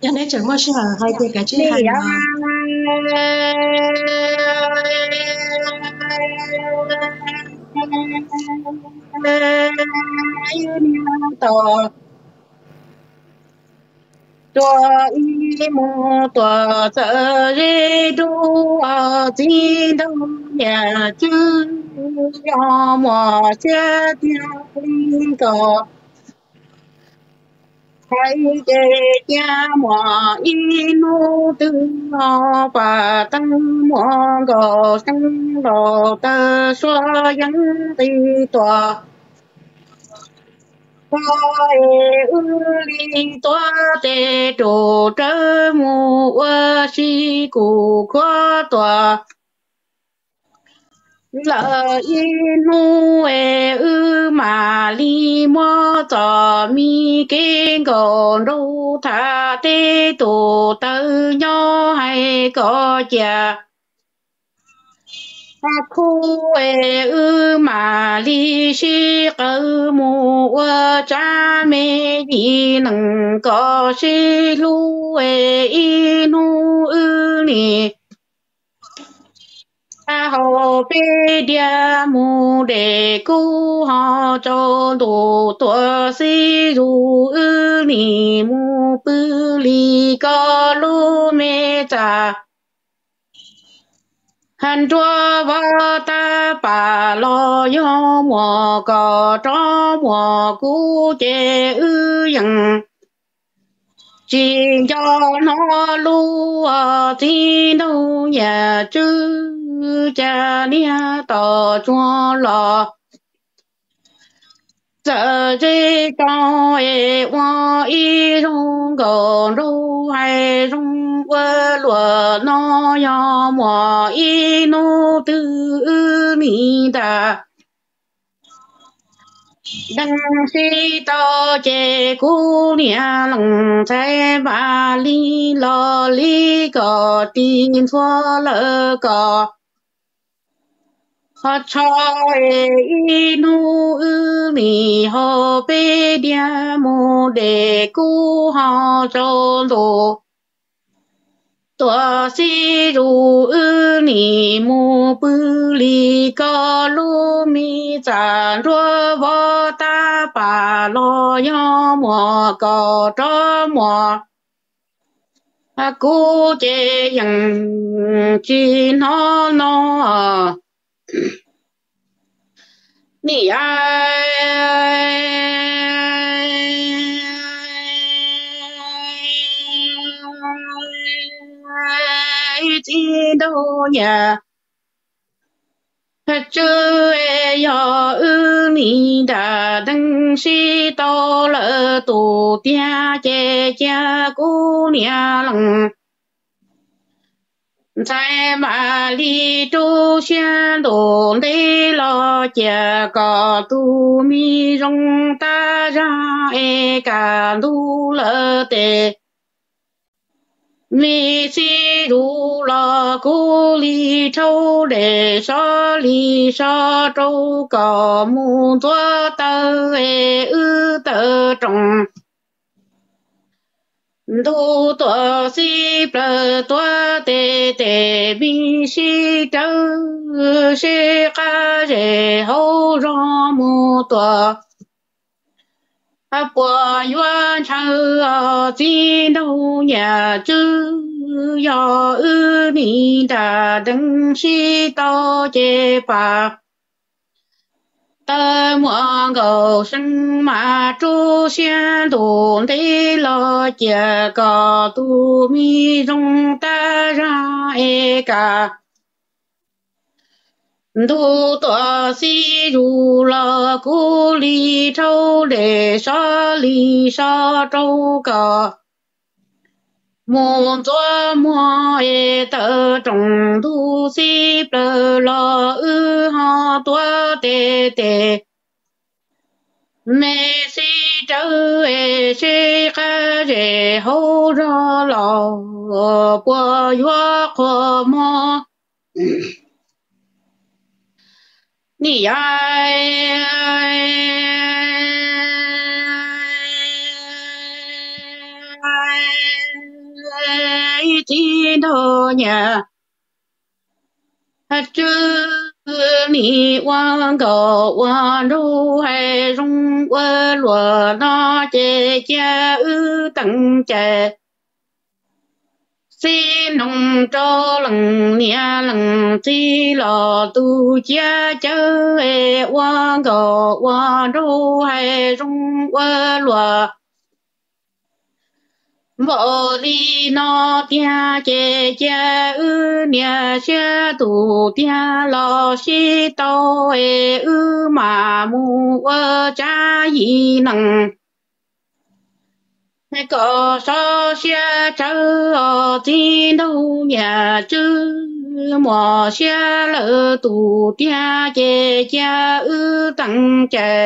Yog neb tseem muaj sij hawm hais ces kav tsij hais os. Ib niag tod tuag ib mus tuag txawm ze dub, txiv nraug niam tswb yog muaj siab tiag li kom hais ces cia muaj ib hnub twg ho pam teeb muaj nkaus seeb nraug tawg suab yeeb nqis tuaj. Txhob es wb li tuav tes rau rawv mus ua si kuv khuab tuaj lawm ib hnub es wb mam li muab txom me kev nkaus nraug tham tej tus tawv nyob hais kom cia khub es wb mam li sib qawm mus ua tsab me yim neeg kom sib hlub es ib hnub wb nim hau peb diav mus deb kub ho tsaus ntuj tuaj xib zus wb nim mus pw li koj lub me txaj. Nruab vov tab pam los yog muaj koj rov muaj kuv ces wb yeej tsis nco hnov lub txiv nraug niam tswb cas niag tom tsuag los txawm ze tau es ua ib zoo nkaus nraug hais zoo ua luaj no yog muaj ib hnub twg wb nim nrag deev sib tau ces kuv niam leej ntxhais mam li los li kom ris ntxhua lawm kom ho tsho es ib hnub wb nim hau peb diav mus deb kub ho tsaus ntuj tuaj xib zus wb nim mus pw li koj lub me txaj. Nruab vov tab pam los yog muaj koj rov muaj kuv ces yeej tsis hnov no. Nim txiv nraug niam tswb, yog wb nim nrag deev sib tau lawm tus tiag ces cia kuv niam leej ntxhais mam li rub siab ntuj ntev los cia kom tus me zoo tab zaj es kaj ntug lawm tes me xib zus los kuv li rhaub dej sov li sov rau kom mus ntxuav taw es wb tawm rooj ntug tuaj xib plawg tuav tes tes me sib rawv sib qab zes hauv zos mus tuaj puas yuav ntshaw os txiv nraug niam tswb, yog wb nim nrag deev sib tau ces pam taw muaj nkaus seeb mas rub siab ntuj ntev los cia kom tus me zoo tab zaj es kaj ntug tuaj xib zus los kuv li rhaub dej sov li sov rau kom mus ntxuav muag es tawm rooj ntug xib plawg los wb ho tuav tes tes me sib rawv es sib qab zes hauv zog los puas yuav qhuas mog. Nim yog txiv nraug niam tswb, nim ua nkauj ua nraug hais zoo ua luag no ces cia wb teem cai. Xib nroog rau leej niam leej txiv los tus ciav cawv es ua nkauj ua nraug hais zoo ua luag npaum li no tiag ces cia wb niam siab tus tiag los sib tau es wb mam mus ua tsav yim neeg kom sov siab tsawv os txiv nraug niam tswb, muaj siab lawm tus tiag ces cia wb teem cai.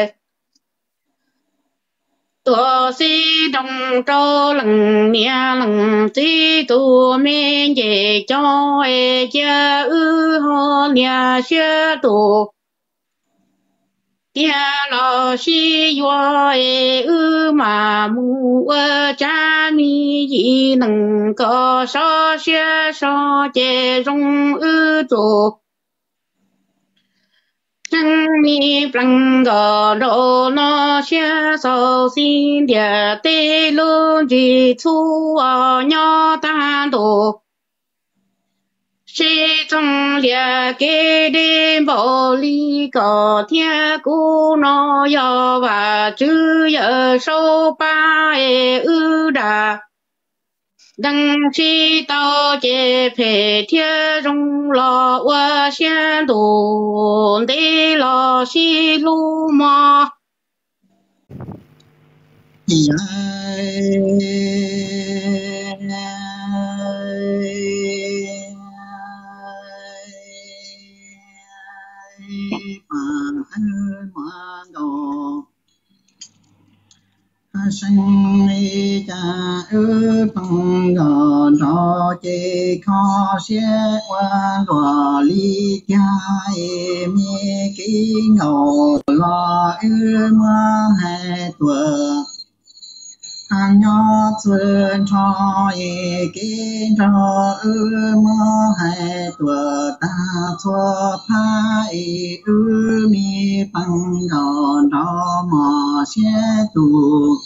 Tuam xib nroog rau leej niam leej txiv tus me ncej cov es cia wb ho niam siab tus tiag los sib yuav es wb mam mus ua tsav me yim neeg kom sov siab so ces zoo wb tsuas tseeb me plees nkauj nraug no siab xaus xib ntiag tej lub ntsis txhub os nyob tag ntua sib txoog lias kev deb npaum li koj thiab kuv no yog Vajtswv yawm saub pab es wb dag deev sib tau ces phem thiab zoo los ua siab ntuj ntev los sib hlub mog. Seeb li cas wb plees nkauj nraug ces kho siab ua luaj li cas es me kev nkauj los wb muab hais tuam nyob txhua nrho es kev nraug wb muab hais tuam tag txhua phab es wb me plees nkauj nraug mos siab tus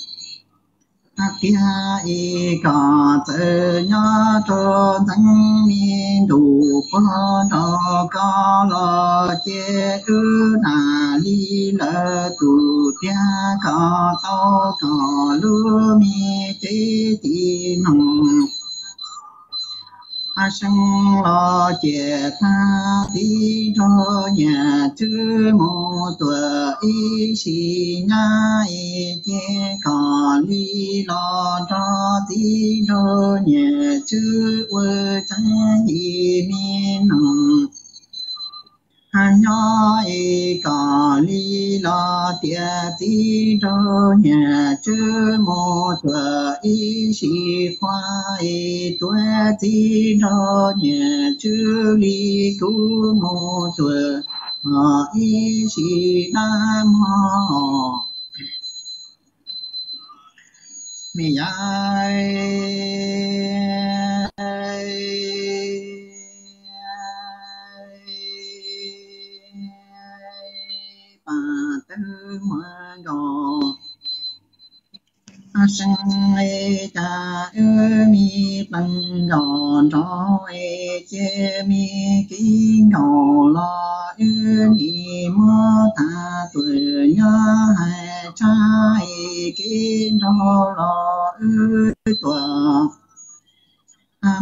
tiag es koj txawm nyob rau ntxeev me ntuj puag nraum ko los ces wb dag li lawv tus tiag kom tau koj lub me cev ci mloog. Seeb los ciaj tag txiv nraug niam tswb mus tuam ib sim nyab es ces koj li los nrog txiv nraug niam tswb ua tseeb yim me neeg. Nyob es koj li los tias txiv nraug niam tswb mus tuam ib sim qhua es tuav txiv nraug niam tswb li kuv mus tuam ib sim dab mog. Me yam pam tawg muag nkaus. Seeb li cas wb me plees nkaus nraug es ces me kev nkaus los wb nim muab tag tuam nyob hais tshaj es kev nraug los wb tuam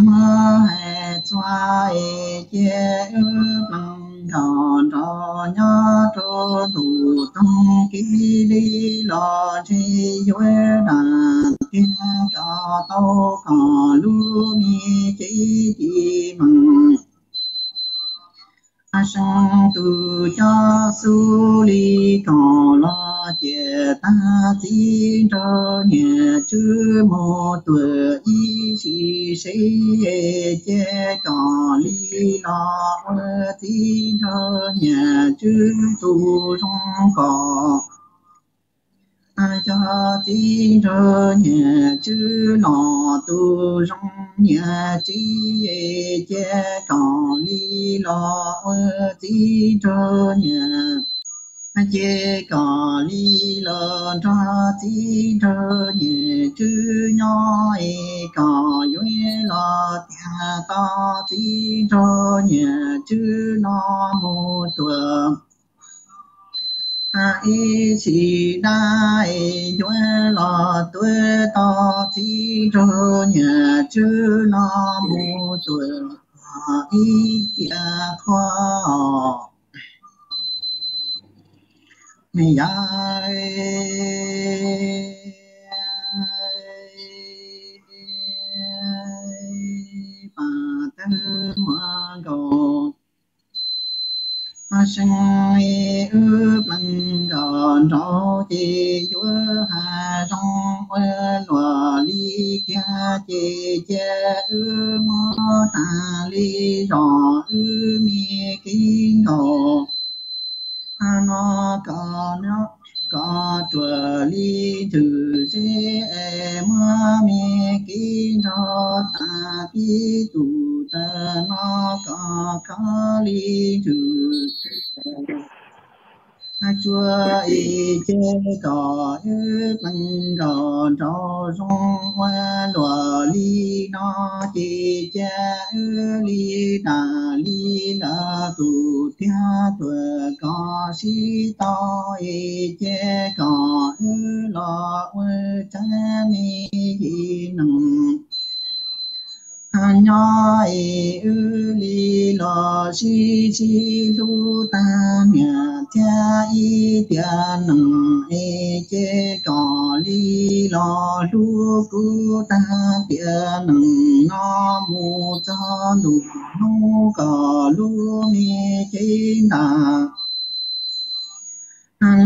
muab hais txhua es ces wb plees nkaus nraug nyob rau ntuj toog kev li los ntshe yuav dag tiag kom tau koj lub me cev ci mloog. Seeb tus coj xub li koj los ciaj tag txiv nraug niam tswb mus tuam ib sim seb ces koj li los ua txiv nraug niam tswb tus zoo kom Yog txiv nraug niag tswb los tus zoo niag txiv, cia kom li los ua txiv nraug niag, ces kom li los nrog txiv nraug niag tswb nyob es kom yuav los tiag tau txiv nraug niag tswb no mus tuag. Ib sim dab es yuav los tuav tau txiv nraug niag tswb no mus tuag ib tiam qhua. Me yam pas tawg muag nkaus, seeb wb plees nkaus nraud ces yuav has zoo ua luaj li kiag ces cia wb muab tag li zos wb me kev nkaus no kom, kom ruam li ntws zeb es muab me kev nraug tas tib tug taw no kom khov li ntws tsuag es cia kom wb plees nkaus nraud zoo ua luaj li no ces cia wb li dag li lawv tus thiab tuam kom sib tau es cia kom wb los ua tsab me yim neeg nyob es wb li los sib sib hlub tag niam thiab ib tiam neeg es cia kom li los hlub kuv tag tiam neeg no mus txog ntu hnub kom lub me cev ntaj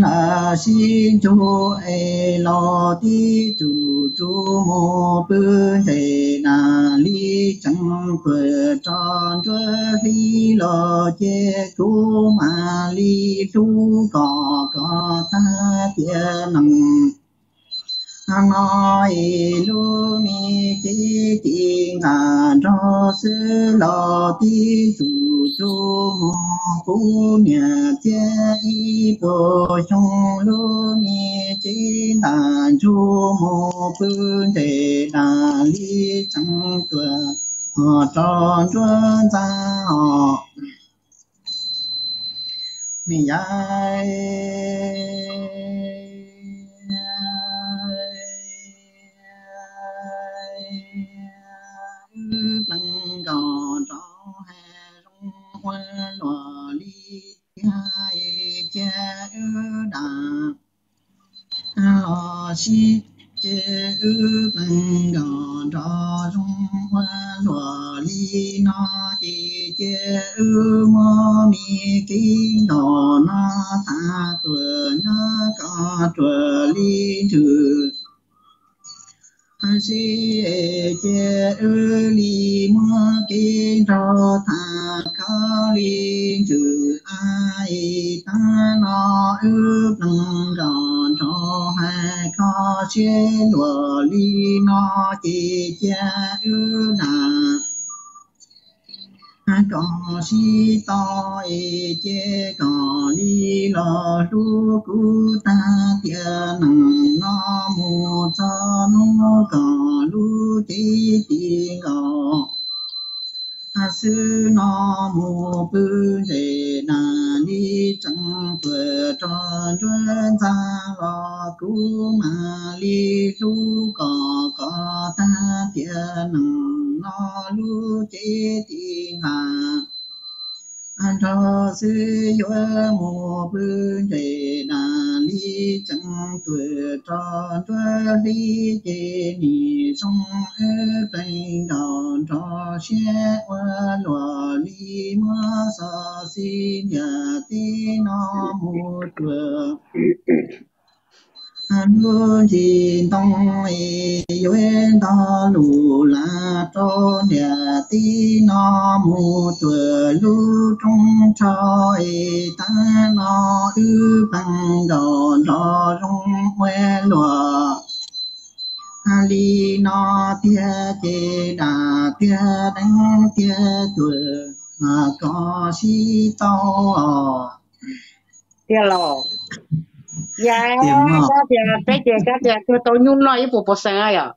lawv sib ntsug es los tib tug tsuj mus pw ntsej dag li tseem tuag rau nruab hli los ces kuv mam li hlub kom kom tag tiam neeg no es lub me cev ti nqa nrog xwb los tib tug tsuj mus kuv niam thiab ib puas xyoo lub me cev ntaj ntsug mus pw ntsej dag li tseem tuag rau nruab ntxa os. Me yam wb plees nkaus nraud has zoo ua luaj li thiab es cia wb dag los sib ces wb plees nkaus nraud zoo ua luaj li no ces cia wb muab me kev ntaus no tag tuaj nyob kom ruam li ntws seb cia wb li muab kev nraug tag khov li ntws a es tag no wb plees nkaus nraud has kho siab luaj li no ces cia wb dag kom sib tau es cia kom li los hlub kuv tag tiam neeg no mus txog hnub kom lub cev ti nkaus xwb no mus pw ntsej dag li tseem tuag rau nruab ntxa los kuv mam li hlub kom kom tag tiam neeg no lub cev ti nqa nraud xwb yuav mus pw ntsej dag li tseem tuag rau nruab hli ces nim zoo wb plees nkaus nraud siab ua luaj li muab xov xij ntiag teb no mus tuag lub ntsis ntoo es yuav ntog lus lam rau ntiag Tib no mus tuam lub rooj tshau es, tab no wb pheej nkaum nrov zoo ua luam. Li no tiag ces dam tiag deev tiag tuam, koj sib tau os. Tiag los, yog koj tias peb ces koj tias tuag tau nyuj noj ib puas pawv xees yom?